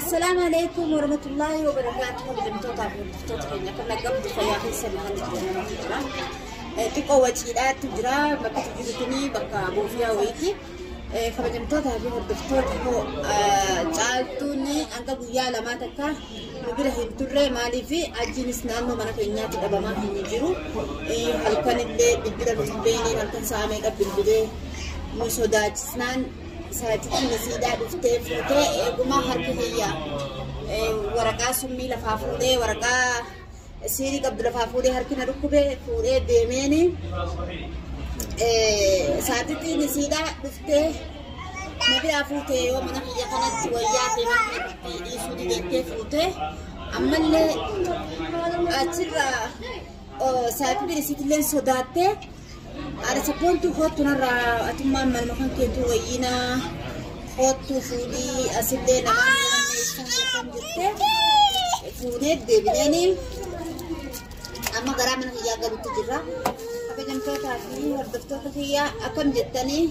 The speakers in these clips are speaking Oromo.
Assalaamu alaikum warahmatullaahi wabarakaatuh. Kabajamtootaa fi hordoftoota keenya kan nagamtu fayyaa keessan kan namatti jira. Xiqqoo waciidhaatu jira. Bakka jiru kuni bakka boofiyaa wayiiti. Kabajamtootaa fi hordoftoota koo, Caaltuun hanga guyyaa lamaa takka nu bira hin turre. Maaliif ajiinis naannoo mana keenyaatti dhabamaa hin jiru. Halkanillee bilbila nuti hin beekne, halkan sa'a meeqa bilbilee nu sodaachisnaan saatitti nasiidhaa dhuftee fuutee, eeguma harki kiyya waraqaa summii lafaa fuudhee, waraqaa siirii qabdu lafaa fuudhee, harki na dhukkubee fuudhee deemeeni, saatitti nasiidhaa dhuftee na biraa fuutee, yoo mana kiyya kanatti wayyaa ta'e mana kanatti dhiisuu didettee fuutee, ammallee achirraa saatitti isiitillee sodaattee, haadha sabboontuu kootu narraa atummaan malma kan keetuu wayyinaa koottu fuudhii asillee namaan halkan jettee fuunee deebineeni amma garaa mana kiyyaa galutti jirra. Kabajamtootaa fi hordoftoota kiyyaa, akkam jettanii?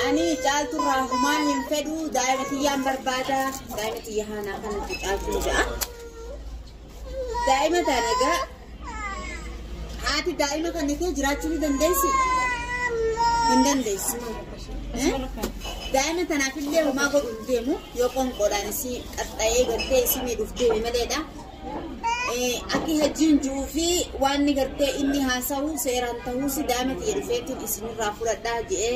Ani Caalturraa humaa hin fedhu, daa'ima kiyyaan barbaada. Daa'ima kiyya haanaa kanatti Caaltuun ja'a. Daa'ima tana egaa haati daa'ima kan kee jiraachuu ni dandeessi? Hin dandeessi. Daa'ima tanaaf illee homaa godhu hin deemu, yoo qonqoodhaan isii qaxxa'ee gartee isii miidhuuf deeme maleedha. Akki hajjiin jiruu fi waan ni gartee inni haasa'u seeraan ta'uus, daa'ima kiyya dhufeetiin isinirraa fudhadhaa je'ee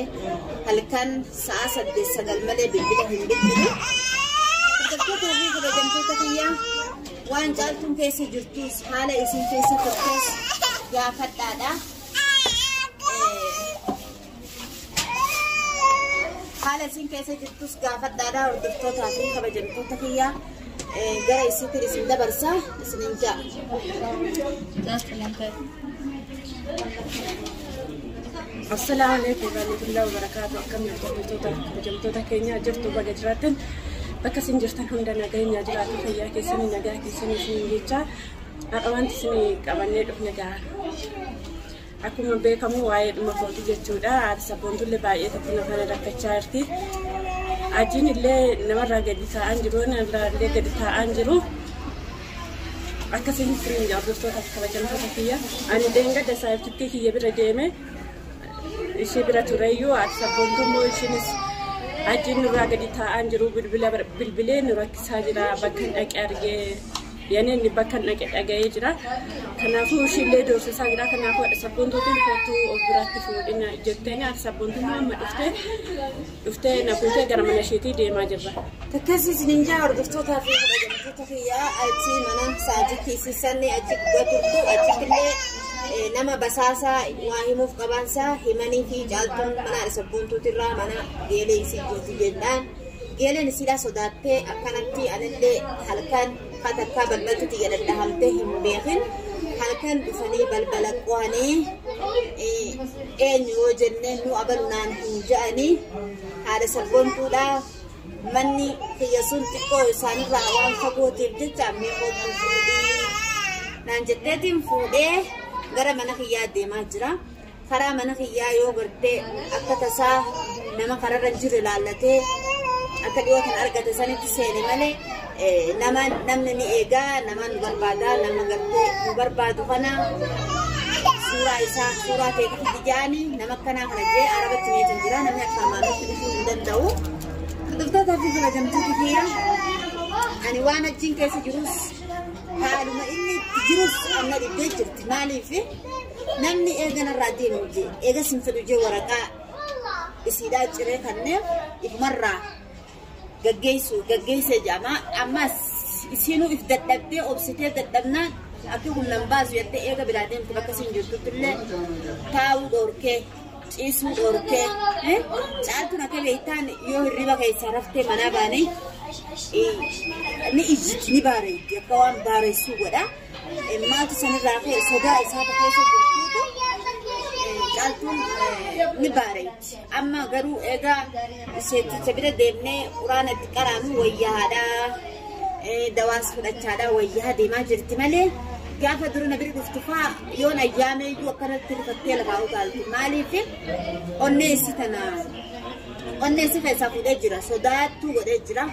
halkan sa'a 8 9 malee bilbila hin bilbilu. Hordoftoota fi kabajamtoota kiyyaa, waan Caaltuun keessa jirtus, haala isin keessa turtes gaafadhaadha. Haala isin keessa jirtus gaafadhaadha. Hordoftootaa fi kabajamtoota kiyyaa, gara isiitiin isin dabarsa isinin ja'a. Assalaamu alaikum warahmatullahi wabarakatuh. Akkam jirtu, hordoftoota kabajamtoota keenya? Jirtu, baga jiraattan. Bakka isin jirtan hunda nageenya jiraatu, fayyaa keessanii, nagaa keessanii isin jecha. Har'a wanti isin qabannee dhufne gaa akkuma beekamu waa'ee dhuma kooti jechuudha. Haati sabboontullee baay'ee tokko na kana rakkachaa jirti. Ajiin illee namarraa gadi taa'aan jiru, namarraa illee gadi taa'aan jiru. Akkasiin isin hordoftoota kabajamtoota kiyya. Ani dheengadda saayibtittii kiyya bira deeme, ishee bira tureyyuu, haati sabboontuu immoo ishiinis ajiin nurraa gadi taa'aan jiru, bilbila bilbilee nu rakkisaa jira, bakka hin dhaqe argee yaneen inni bakka hin dhaqe dhaga'ee jira. Kanaafuu ishiillee doorsisaa jira. Kanaafuu haadha sabboontuutiin kootuu of biratti fuudhina jetteen, haadha sabboontuu amma dhuftee na fuutee gara mana isheetii deemaa jirra. Akkasii isinin jaa, hordoftootaa fi kabajamtoota kiyyaa. Achi mana saatitti isiisanne achi guddaa turtu, achittillee nama basaasaa waa himuuf qabaansaa himanii fi Caaltuun mana haadha sabboontuutirraa mana geelee isii jirti jennaan. Geeleen isiidhaa sodaattee akkanatti anillee halkan katakkaa balbalti xiyya dadhahamtee hin beekin, halkan dhufanii balbala qo'anii, eenyu yoo jenneen nu abalu naan hin ja'anii, haadha sabboontuudhaa. Manni kiyya sun xiqqoo isaanirraa waan fagootiif jecha mee kootu fuudhii naan jetteetiin fuudhee gara mana kiyyaa deemaa jira. Karaa mana kiyyaa yoo gartee akka tasaa nama kararra jiru ilaallatee akka dhiyoo kan argate sanitti seene malee, nama namni ni eegaa, nama nu barbaada, nama gartee nu barbaadu kana suuraa isaa suuraa ta'e qofa jaanii nama akkanaa kana jee arabatti meetiin jira, namni akka armaanitti dhufuu hin danda'u. Hordoftoota fi kabajamtoota kiyya, ani waan achiin keessa jirus, haaluma inni itti jirus amma dhibbee jirti. Maaliif namni eeganarraa deemu jee, eegas hin fedhu jee, waraqaa isiidhaa ciree kanneen ifumarraa gaggeessu gaggeessee jedhama. Ammas isiinuu if dadhabdee obsitee dadhabnaan akka humnan baasu jettee eega biraa deemte, bakka isin jirtutti illee taa'uu dhoorkee, ciisuu dhoorkee. Caaltuun akka beektaan yoo hirriba keessaa raftee manaa baanii ni ijjiti, ni baareetti, akka waan baareessuu godha. Maaltu sanirraa ka'e? Sodaa isaa keessa jirtuutu Caaltuun ni baareetti. Amma garuu egaa seetticha bira deemnee quraana itti qaraanu wayyaadhaa, dawaas fudhachaadhaa wayyaa deemaa jirti malee, gaafa dura na bira dhuftu faa yoon ayyaamee iyyuu akkanatti rifattee lafaa utaalti. Maaliif? Onnee isii tana onnee isii keessaa fuudhee jira, sodaattuu godhee jira.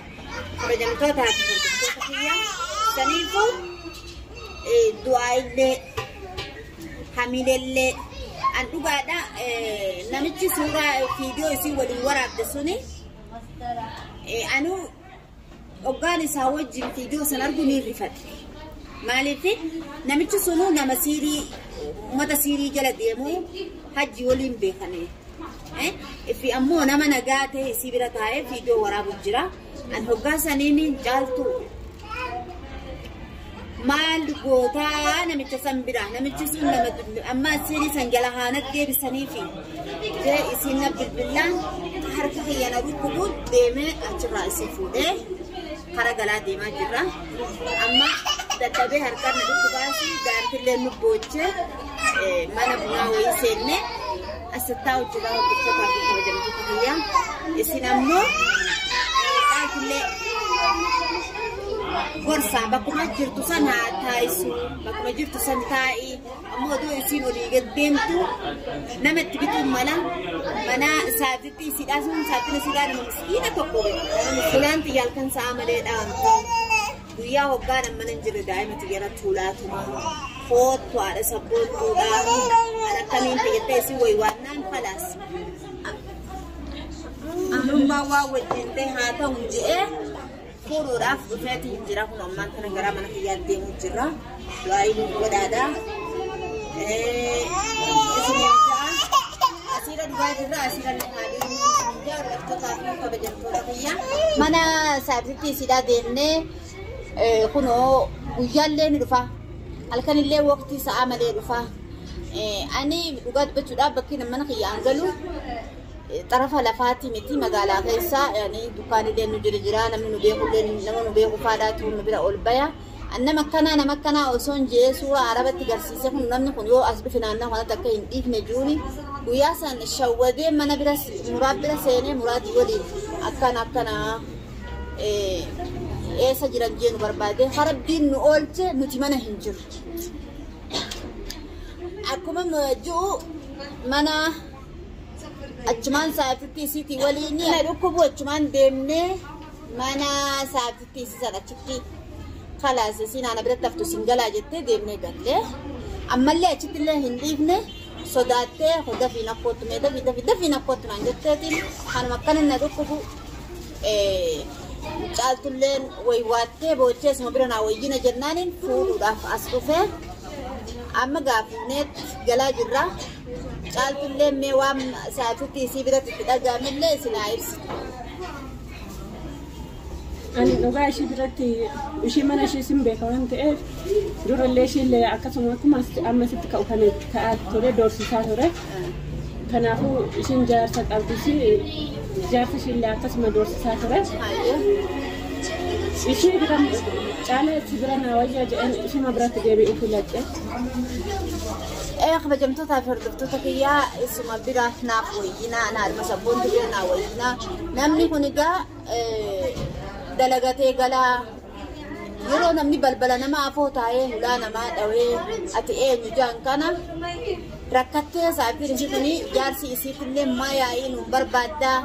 Kabajamtootaa fi hordoftoota kiyya saniifuu du'aa illee hamileellee an dhugaadha. Namichi suuraa viidiyoo isii waliin waraabde suni anu hoggaan isaa wajjin viidiyoo san argu ni rifadhe. Maaliif namichi sunuu nama siirii uummata siirii jala deemu hajji waliin beekame. Fi ammoo nama nagaa ta'e isii bira taa'ee viidiyoo waraabu jira. An hoggaa saniin caaltu maal gootaa namicha san bira namichi sun nama amma siirii san jala haanatti deebisaniifi jee isiin na bilbilaan harka kiyya na dhukkubuun deemee achirraa isii fuudhee kara galaa deemaa jirra. Amma dadhabee harkaan na dhukkubaasi gaantillee nu boochee mana bunaa wayii seennee asittaa hojjetaa hordoftoota fi kabajamtoota kiyyaa. Isin ammoo dhaaltillee gorsaa bakkuma jirtu san haa taa'isu bakkuma jirtu san taa'i ammoo odoo isiin olii gad deemtu nama itti bituun mala mana saatitti isiidhaa sun saatiin isiidhaa nama miskiina tokko fulaan xiyya halkan sa'a malee dhaamti guyyaa hoggaan amma nan jirre daa'ima xiyyara tuulaatuma koottu haadha sabboontuudha an akkamiin fayyadda isin waywaannaan falaas amrummaa waa wajjin ta'e haa ta'u je'ee fuudhuudhaaf dhufeetiin jira kun ammaan kana gara mana kiyyaa deemuu jira du'aa nu godhaadha isiniin ja'a asiira dhugaa jirra asiira haadhiin ja'a hordoftoota fi kabajamtoota kiyyaa mana saabsitti isiidhaa deemnee kunoo guyyaallee ni dhufa halkanillee waqtii sa'a malee dhufa ani dhugaa dubbachuudhaaf bakki mana kiyyaan galu xarafa lafaati miti magaalaa keessa dukkaanillee nu jira jira namni nu beekullee nama nu beeku faadhaatu nu bira ol baya. Nama akkanaa osoo hin jee suuraa arabatti garsiise kun namni kun yoo as dhufe naannoo kanatti akka hin dhiifne jiruuni guyyaa san shawwadee mana bira muraad bira seenee muraadii waliin akkana akkanaa eessa jiran jee nu barbaade harabbiin nu oolche nuti mana hin jiru. Akkuma ji'u mana achumaan saatitti isiitii waliin na dhukkubu achumaan deemnee mana saatitti isiisan achitti kalaas isiin ana biratti haftu siin galaa jettee deemnee gallee ammallee achitti illee hin dhiifne sodaattee dafii nakkoottu mee dafii dafii dafii nakkoottu naan jetteetiin kanuma akkana na dhukkubu caaltulleen waywaattee boochee isuma bira naa wayyina jennaaniin fuudhuudhaaf as dhufee amma gaafuuneet galaa jirra. Caaltullee mee waan saatitti isii biratti itti dhaga'amillee isin haa ibsitu. Ani dhugaa ishii biratti ishii mana ishii sin beeka waan ta'eef durallee ishiillee akkasuma akkuma amma sitti ka'u kana ka'aa ture doorsisaa ture. Kanaafuu ishiin jaarsa qabdus jaarsi ishiillee akkasuma doorsisaa ture. Ishii bira caalaa itti bira naa wayyaa jedhan ishuma biratti deebi'uu filadhe. Kabajamtootaa fi hordoftoota kiyyaa isuma bira naaf wayyinaa naadhuma sabboontu bira naa wayyinaa namni kun egaa dalagatee galaa yeroo namni balbala nama afoo taa'ee hulaa namaa dhawee ati eenyu jaan kana rakkattee saatiin ishii kuni jaarsi isiitillee maa yaa'ii nuun barbaaddaa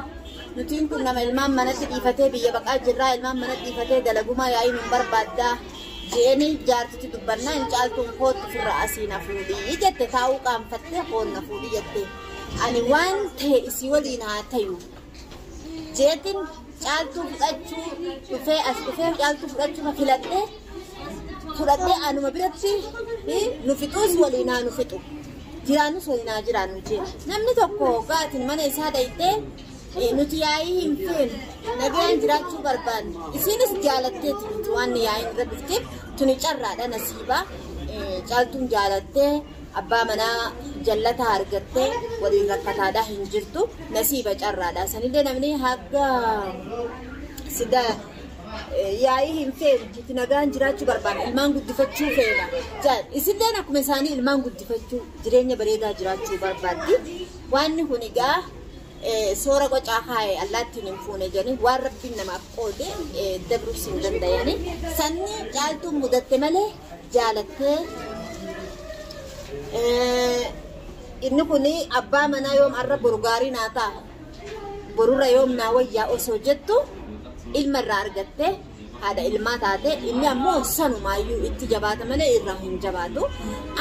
nutiin kun nama ilmaan manatti dhiifatee biyya baqaa jirraa ilmaan manatti dhiifatee dalagumaa yaa'ii nuun barbaaddaa jeeni jaartitti dubbannaa hin caaltuun koottu firra asii na fuudhii jette taa'uu qaanfattee koon na fuudhii jette ani waan ta'e isii waliin haa tayu jeetin caaltuu fudhachuu dhufee as dhufee caaltuu fudhachuu filadhee fudhadhee anuma biratti nu fixuus waliin haa nu fixu jiraannus waliin haa jiraannu jee namni tokko gaatiin mana isaa dhayitee nuti yaa'ii hin feenu nagaan jiraachuu barbaanne isiinis jaalatteeti nuti waan yaa'iin irra dhufteef tuni carraadha nasiibaa caaltuun jaalattee abbaa manaa jallataa argattee waliin rakkataadhaa hin jirtu nasiiba carraadha sanillee namni haga sida yaa'ii hin feenu nuti nagaan jiraachuu barbaanne ilmaan guddifachuu feena isilleen akkuma isaanii ilmaan guddifachuu jireenya bareedaa jiraachuu barbaaddi waanni kun egaa soora qocaa kaa'e allaattiin hin fuune jedhanii waan rabbiin namaaf qoode dabruus hin danda'ani. Sanni caaltuun mudatte malee jaalattee inni kun abbaa manaa yoom arra boru gaarii naa ta'a borurra yoom naa wayyaa osoo jettu Ilma irraa argattee haadha ilmaa taate inni ammoo sanumaayyuu itti jabaata malee irraa hin jabaatu.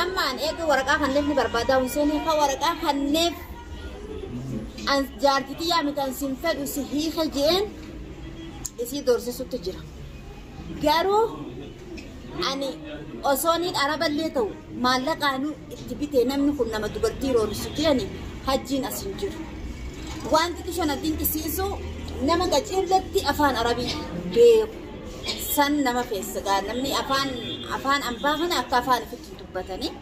Amma an eega waraqaa kanneef ni barbaadaa hin seene ka waraqaa kanneef an jaartitii yaamite an sin fedhu si hiika je'een isii doorsisutti jira. Garuu ani osoo niin araballee ta'u maallaqaanuu itti bitee namni kun nama dubartii roorrisu jedhani hajjiin as hin jiru. Wanti xiqqoo na dinqisiisu nama qaceellatti afaan arabii beeku san nama feessa gaa namni afaan afaan ambaa kana akka afaan ifitti dubbatanii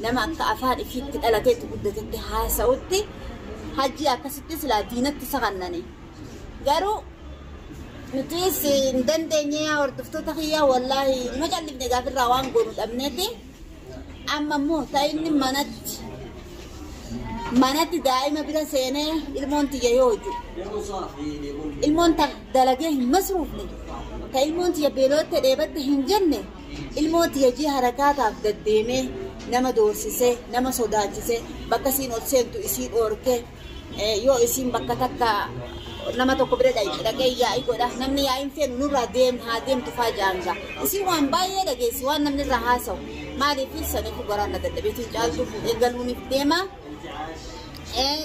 nama akka afaan ifitti dhalateetti guddatetti haasa'utti hajjii akkasitti silaa diinatti sakannani. Garuu nutis hin dandeenye hordoftoota kiyyaa wallaahi nima callifne gaafirraa waan goonu dhabneeti. Amma immoo ta'inni manatti manatti daa'ima bira seenee ilmoon tiyya yoo hojju ilmoon ta dalagee hin masruufne ta ilmoon tiyya beelootte dheebatte hin jenne ilmoo tiyya jii harakaataaf deddeemee nama doorsisee nama sodaachisee bakka isiin ol seentu isii dhoorkee yoo isiin bakka takka nama tokko bira dhaqee yaa'ii godha namni yaa'iin feenu nurraa deem haa deemtu faa jaanga isiin waan baay'ee dhageessi waan namni irraa haasa'u maaliif saniif garaan na dadhabeetiin caaltuu fuudhee galuuniif deema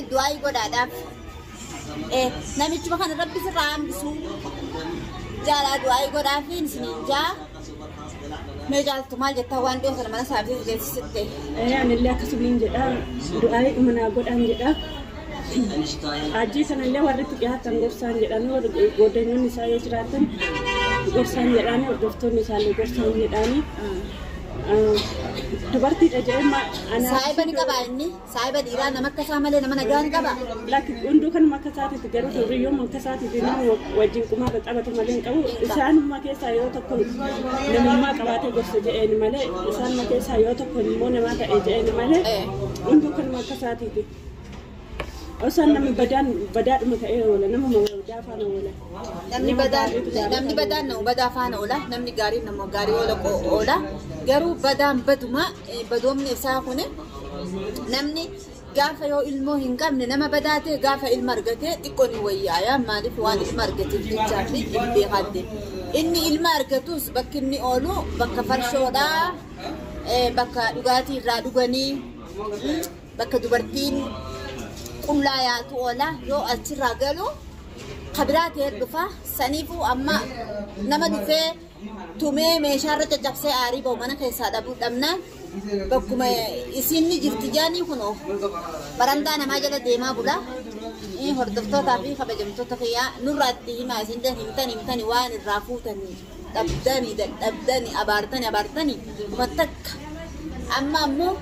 du'aayii godhaadhaaf namichuma kana rabbi sirraa hambisu jaalaa du'aayii godhaafi isiniin jaa mee caaltu maal jettaa waan dhiyoo sana mana saabsee geessisitte. Anillee akkasumaan jedha du'aayii dhuma naa godhaan jedha. Hajjii sanallee warri itti dhiyaatan gorsaan jedhanii warri goddanyoonni isaa yoo jiraatan gorsaan jedhanii hordoftoonni isaallee gorsaan jedhanii. Dubartiidha jedhee Saayiba ni qaba inni saayiba dhiiraa nama akka isaa malee nama nagaa ni qaba. Lakki hunduu kanuma akka isaatiiti garuu durriyyoo akka isaatiiti nama wajjin qumaarra taphatu malee hin qabu. Isaanuma keessaa yoo tokko namummaa qabaatee gorsa jedheen malee isaanuma keessaa yoo tokko immoo namaa ta'e jedheen malee hunduu kanuma akka isaatiiti. Osoo namni badaan badaadhuma ta'ee oola nama badaa faana oola. Namni badaan namni badaan nama badaa faana oola namni gaariin nama gaarii oola oola garuu badaan baduma badoomni isaa kun namni gaafa yoo ilmoo hin qabne nama badaa ta'e gaafa ilma argate xiqqoo ni wayyaaya maaliif waan ilma argateef jechaa fi hin beekaatti. Inni ilma argatus bakki inni oolu bakka farshoodhaa bakka dhugaatii irraa dhuganii bakka dubartiin qullaa yaatu oola yoo achirraa galu kabiraa ta'ee dhufa saniifuu amma nama dhufee tumee meeshaarra caccabsee aarii ba'u mana keessaa dhabuu dhabnaan bakkuma isiin ni jirti jaanii kunoo barandaa namaa jala deemaa bula. Hordoftootaa fi kabajamtoota kiyyaa nurraa itti himaa isin himtan himtani waan irraa fuutanii dhabdanii dadhabdanii abaartanii abaartanii kuma takka amma ammoo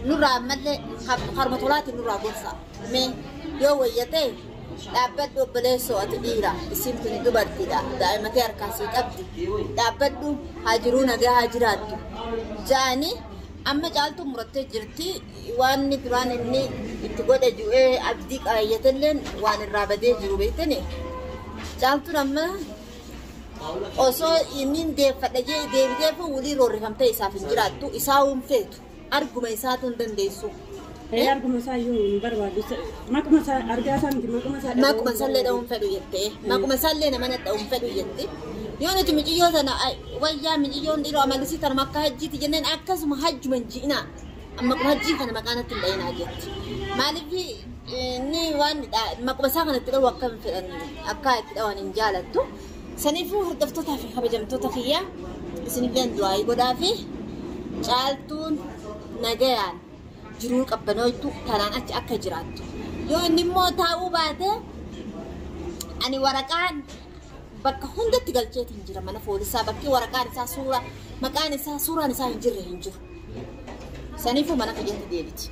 nurraa ammallee harma tolaatiin nurraa gorsa mee yoo wayyate dhaabbadhu obboleessoo ati dhiira isiin tuni dubartiidha daa'imatee harkaa sii qabdi dhaabbadhu haa jiruu nagaa haa jiraattu jaanii amma caaltuu murattee jirti waan inni duraan inni itti godhe ju'ee abdii qaayyatalleen waan irraa badee jiru beektani caaltuun amma osoo inni deeffadha jee deebiteefu wulii roorrifamtee isaaf hin jiraattu isaa hin feetu arguma isaatu hin dandeessu. Arguma isaa iyyuu hin barbaadu. Maquma isaa argaa isaa miti maquma isaa dhaga'uu Maquma isaallee dha'uun fedhu jettee maquma isaallee nama dha'uun fedhu jette yoo nuti miciyyoo sana wayyaa miciyyoon dhiiroo amallisii tanuma akka hajjiiti jenneen akkasuma hajjuma hin ji'inaa maquma hajjii kana maqaan itti hin dha'inaa jetti. Maaliif inni waan maquma isaa kanatti dha'u akka hin fedhan akka itti dha'an hin jaalattu. Saniifuu hordoftootaa fi kabajamtoota kiyyaa isinillee du'aayii godhaa fi caaltuun nagayaan jiruu qabbanootu tanaan achi akka jiraattu. Yoo inni immoo taa'uu baate ani waraqaan bakka hundatti galcheetiin jira mana foolisaa bakki waraqaan isaa suura maqaan isaa suuraan isaa hin jirre hin jiru. Saniifuu mana kiyyatti deebiti.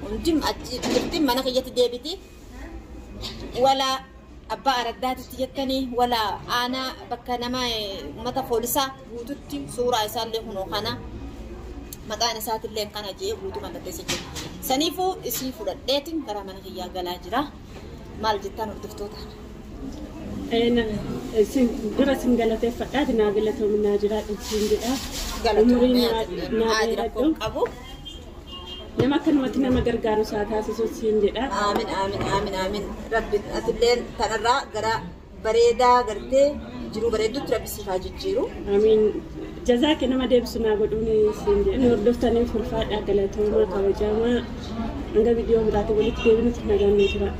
Hundi achi jirti mana kiyyatti deebiti. Wala abbaa araddaatitti jettanii wala aanaa bakka nama uummata foolisaa guututti suuraa isaallee kunoo kana maqaan isaatillee kana jee guutuu mallatteessa jira. Saniifuu isii fudhadheetiin gara mana kiyyaa galaa jira. Maal jettaan hordoftoota? Dura sin galateeffadhaati naa galatoominaa jiraadhu siin jedha. Umurii naa Galatoomi dheeradhu. qabu. Nama akkanumatti nama gargaaru isaa taasisu siin jedha. Aamin aamin aamin aamin. Rabbi atilleen tanarraa gara bareedaa gartee jiruu bareeddutti rabbi siif haa jijjiiru. Amiin. Jazaa kee nama deebisu naa godhuun siin jedha. Nu hordoftaniif ulfaadhaa galatoomaa kabajamaa. Hanga viidiyoo biraatiin walitti deebinutti nagaan nu tura.